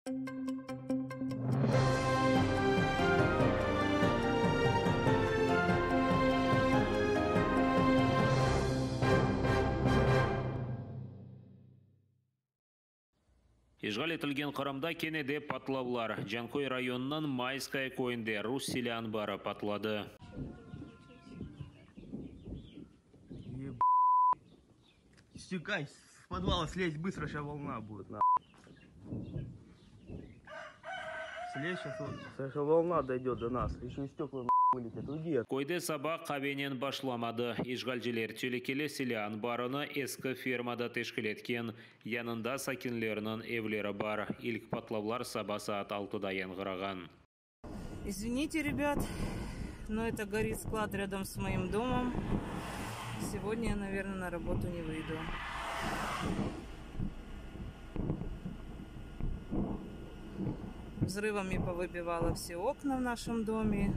İşğal etilgen Qırımda kene de patlavlar. Canköy rayonınıñ Mayskaya köyünde rus silâ anbarı patladı. Köyde saba qavenen başlamadı. İşğalciler telükeli silâ anbarını eski fermada teşkil etken. Yanında sakinlerniñ evleri bar. İlk patlavlar saba saat altıda yañğırağan. Извините, ребят, но это горит склад рядом с моим домом. Сегодня я, наверное, на работу не выйду. Взрывами повыбивало все окна в нашем доме.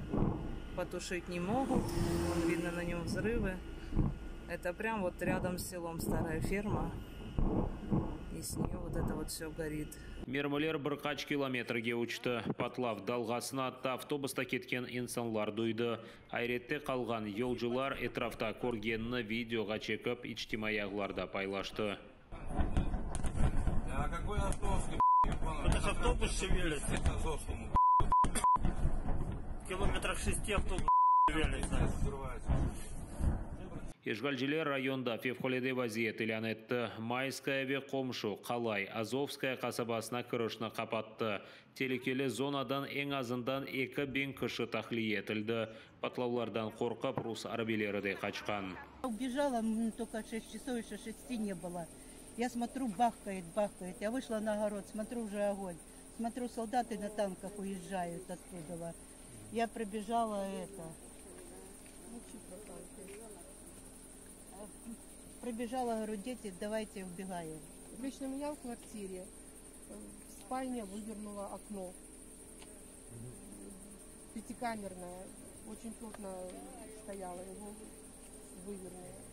Потушить не могут. Вон видно на нем взрывы. Это прям вот рядом с селом старая ферма. И с нее вот это вот все горит. Mermiler bir qaç kilometrge uçtı. Patlav dalğasını atta avtobusta ketken insanlar duydı. Ayrette qalğan yolcular etrafta körgenini videoğa çekip, içtimaiy ağlarda paylaştı. Это ж автобус шевелится. В километрах шести автобус шевелится. İşğalciler rayonda fevqulâde vaziyet ilân etti. Mayskaya ve qomşu Qalay, Azovskaya, qasabasına kirişni qapattı. Telükeli zonadan eñ azından 2000 kişi tahliye etildi. Patlavlardan qorqıp, rus arbiyleri de qaçqan. Убежала, только 6 часов, еще 6 не было. Я смотрю, бахкает, бахкает. Я вышла на огород, смотрю, уже огонь. Смотрю, солдаты на танках уезжают оттуда. Я прибежала это. Прибежала, говорю, дети, давайте убегаем. Лично меня в квартире, в спальне вывернуло окно. Пятикамерное, очень плотно стояло, его вывернуло.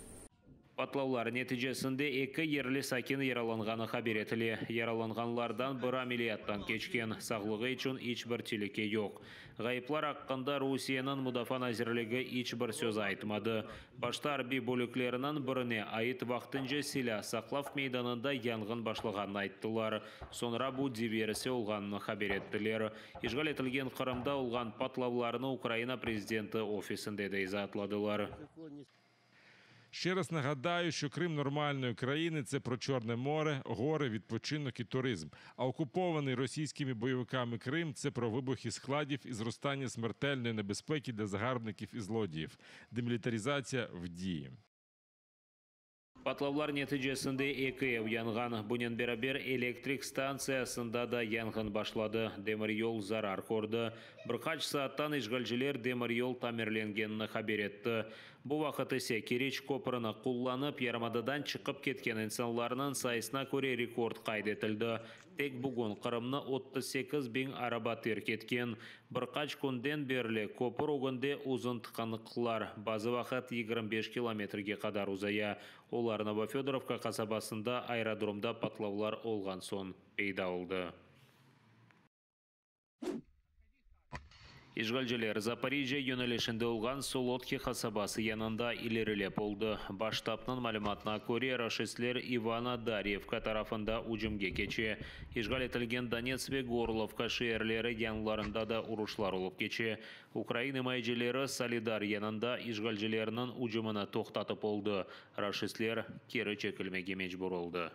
Patlavlar neticesinde eki yerli sakin yaralanğanı haber etile. Yaralanğanlardan biri ameliyattan keçken, sağlığı içün iç bir telüke yoq. Ğayıplar aqqında Rusiyeniñ Mudafaa nazirligi iç bir söz aytmadı. Başta arbiy bölükleriniñ birine ait vaqtınca silâ saqlav meydanında yanğın başlağanını ayttılar. Soñra bu diversiya olğanını haber ettiler. İşğal etilgen Qırımda olğan patlavlarnı Ukraina prezidenti ofisinde de izaatladılar. Ще раз нагадаю, що Крим нормальної країни це про Чорне море, гори, відпочинок і туризм. А окупований російськими бойовиками Крим це про вибухи складів і зростання смертельної небезпеки для загарбників і злодіїв. Демілітаризація в дії. Patlavlar neticesinde eki ev yanğan. Bunen beraber elektrik stantsiyasında da yanğın başladı. Demiryol zarar kördi. Bir qaç saattan işğalciler demiryol tamirlengenini haber etti. Bu vaqıt ise Keriç köprüni qullanıp yarımadadan çıqıp ketken insanlarnıñ sayısına köre rekord qayd etildi. Tek bugün Qırımnı 38 biñ araba terk etken. Bir qaç künden berli köpür ögünde uzun tıqanıqlar, bazı vaqıt 25 kilometrge qadar uzaya. Olar Novofedorovka qasabasında aerodromda patlavlar olğan soñ peyda oldı. İşğalciler Zaporijjâ yönelişinde olğan Solodki qasabası yanında ilerilep oldı. Baş ştabnıñ malümatına köre, raşistler İvano-Daryevka tarafında ücümge keçe. İşğal etilgen Donetsk ve Gorlovka şeerleri yanlarında da uruşlar olıp keçe. Ukrain imayecileri Soledar yanında işğalcilerniñ ücümini toqtatıp oldı. Raşistler keri çekilmege mecbur oldı.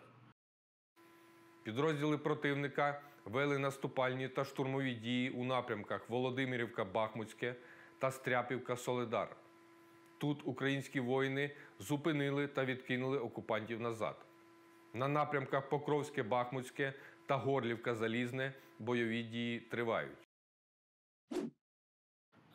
Підрозділи противника вели наступальні та штурмові дії у напрямках Володимирівка-Бахмутське та Стряпівка-Соледар. Тут українські воїни зупинили та відкинули окупантів назад. На напрямках Покровське-Бахмутське та Горлівка-Залізне бойові дії тривають.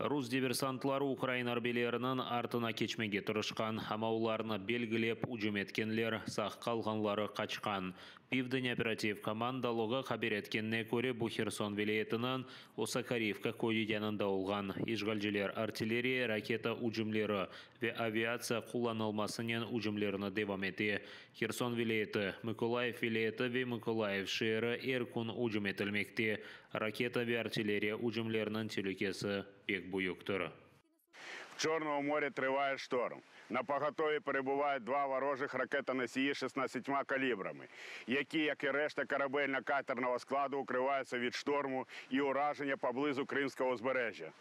Rus diversantları ukrain arbiyleriniñ artına keçmege tırışqan, amma olarnı belgilep ücüm etkenler, sağ qalğanları qaçqan. Pivden operativ komandalığı haber etkenine köre, bu Herson vilâyetiniñ Osakarivka köyü yanında olğan. İşğalciler artilleriya, raketa ücümleri ve aviatsiya qullanılmasınen ücümlerini devam ete. Herson vilâyeti, Mıkolayıv vilâyeti ve Mıkolayıv şeeri er kün ücüm etilmekte. Raketa ve artilleriya ücümleriniñ telükesi pek büyüktir. В Чорному морі триває шторм. На поготові перебувають два ворожих ракетоносії 16 калібрами, які, як і решта корабельно-катерного складу, укриваються від шторму і ураження поблизу Кримського узбережжя.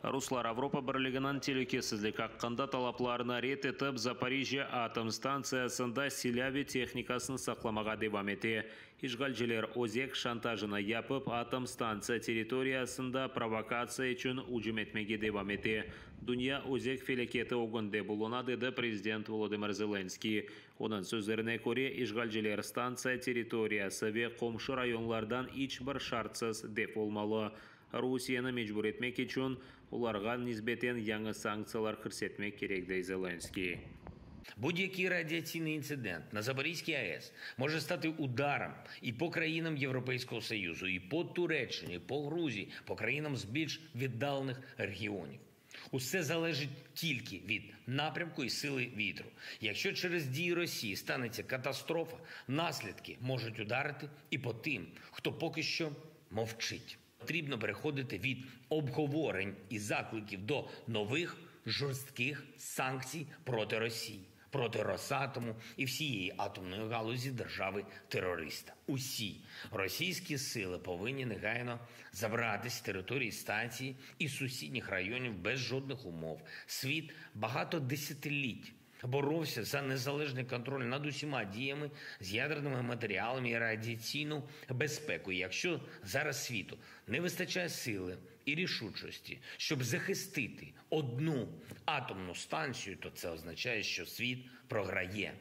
Ruslar Avropa Birliginiñ telükesizlik aqqında talaplarını red etip, Zaporijjâ atom stantsiyasında silâ ve tehnikasını saqlamağa devam ete. İşğalciler özek şantajını yapıp, atom stantsiya territoriyasında provokatsiya içün ücüm etmege devam ete. Dünya özek felâketi ögünde buluna, dedi prezident Volodımır Zelenskıy. Onıñ sözlerine köre, işğalciler stantsiya territoriyası ve qomşu rayonlardan iç bir şartsız def olmalı. Rusiyeni mecbur etmek içün olarğa nisbeten yañı sanktsiyalar kirsetmek kerek, dey Zelenskıy. Будь-який радіаційний інцидент на Запорізькій АЕС може стати ударом і по країнам Європейського Союзу, і по Туреччині, і по Грузії, по країнам з більш віддалених регіонів. Усе залежить тільки від напрямку і сили вітру. Якщо через дії Росії станеться катастрофа, наслідки можуть ударити і по тим, хто поки що мовчить. Потрібно переходити від обговорень і закликів до нових жорстких санкцій проти Росії, проти Росатому і всієї атомної галузі держави-терориста. Усі російські сили повинні негайно забратись з території станції і сусідніх районів без жодних умов. Світ багато десятиліть боровся за незалежний контроль над усіма діями з ядерними матеріалами і радіаційну безпеку. І Якщо зараз світу не вистачає сили і рішучості, щоб захистити одну атомну станцію, то це означає, що світ програє.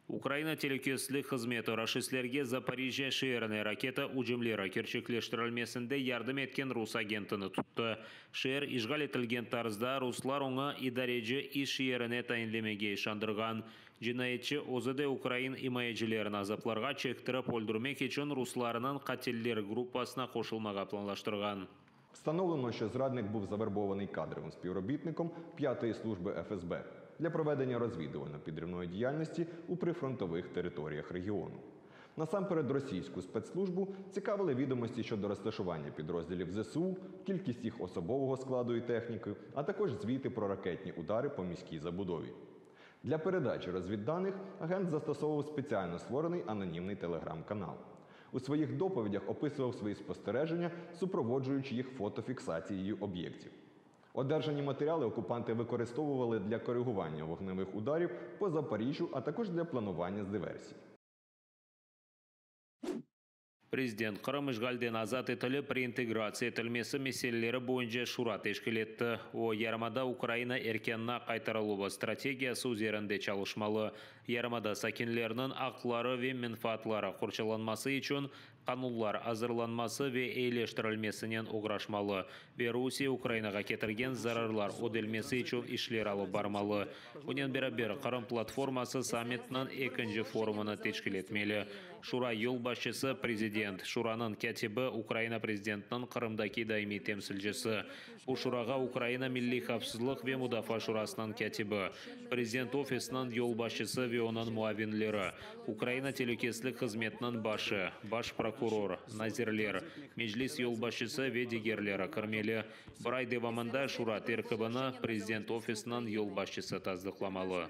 Ukraina telükesizlik hızmeti raşistlerge Zaporijjâ şeerine raketa ücümleri kerçekleştirilmesinde yardım etken rus agentini tuttı. Şeer işğal etilgen tarzda ruslar oñı idareci iş yerine tayinlemege işandırğan. Cinayetçi özü de ukrain imayecilerini azaplarğa çektirip öldürmek içün ruslarnıñ qatiller gruppasına qoşulmağa planlaştırğan. Встановлено, що зрадник був завербований кадровим співробітником 5-ї служби ФСБ для проведення розвідувально-підривної діяльності у прифронтових територіях регіону. Насамперед російську спецслужбу цікавили відомості щодо розташування підрозділів ЗСУ, кількість їх особового складу і техніки, а також звіти про ракетні удари по міській забудові. Для передачі розвідданих агент застосовував спеціально створений анонімний телеграм-канал. У своїх доповідях описував свої спостереження, супроводжуючи їх фотофіксацією об'єктів. Одержані матеріали окупанти використовували для коригування вогневих ударів по Запоріжжю, а також для планування з диверсій. Prezident Qırım işğalden azat etilip reintegratsiya etilmesi meseleleri boyunca şura teşkil etti. O, yarımada Ukraina erkânına qaytarıluvı strategiyası üzerinde çalışmalı, yarımada sakinleriniñ aqları ve menfaatları qorçalanması içün qanunlar azırlanması ve eyileştirilmesinen oğraşmalı ve Rusiye Ukrainağa ketirgen zararlar ödelmesi içün işler alıp barmalı. Bunen beraber, Qırım platforması sammitiniñ ekinci forumını teşkil etmeli. Şura yolbaşçısı, prezident, Şuranıñ kâtibi, Ukraina prezidentiniñ Qırımdaki daimiy temsilcisi. Bu şurağa Ukraina Milliy havfsızlıq ve mudafaa şurasınıñ kâtibi, Prezident ofisiniñ yolbaşçısı ve onıñ muavinleri, Ukraina telükesizlik hızmetiniñ başı, baş prokuror, nazirler, Meclis yolbaşçısı ve digerleri kirmeli. Bir ay devamında şura terkibini Prezident ofisiniñ yolbaşçısı tasdıqlamalı.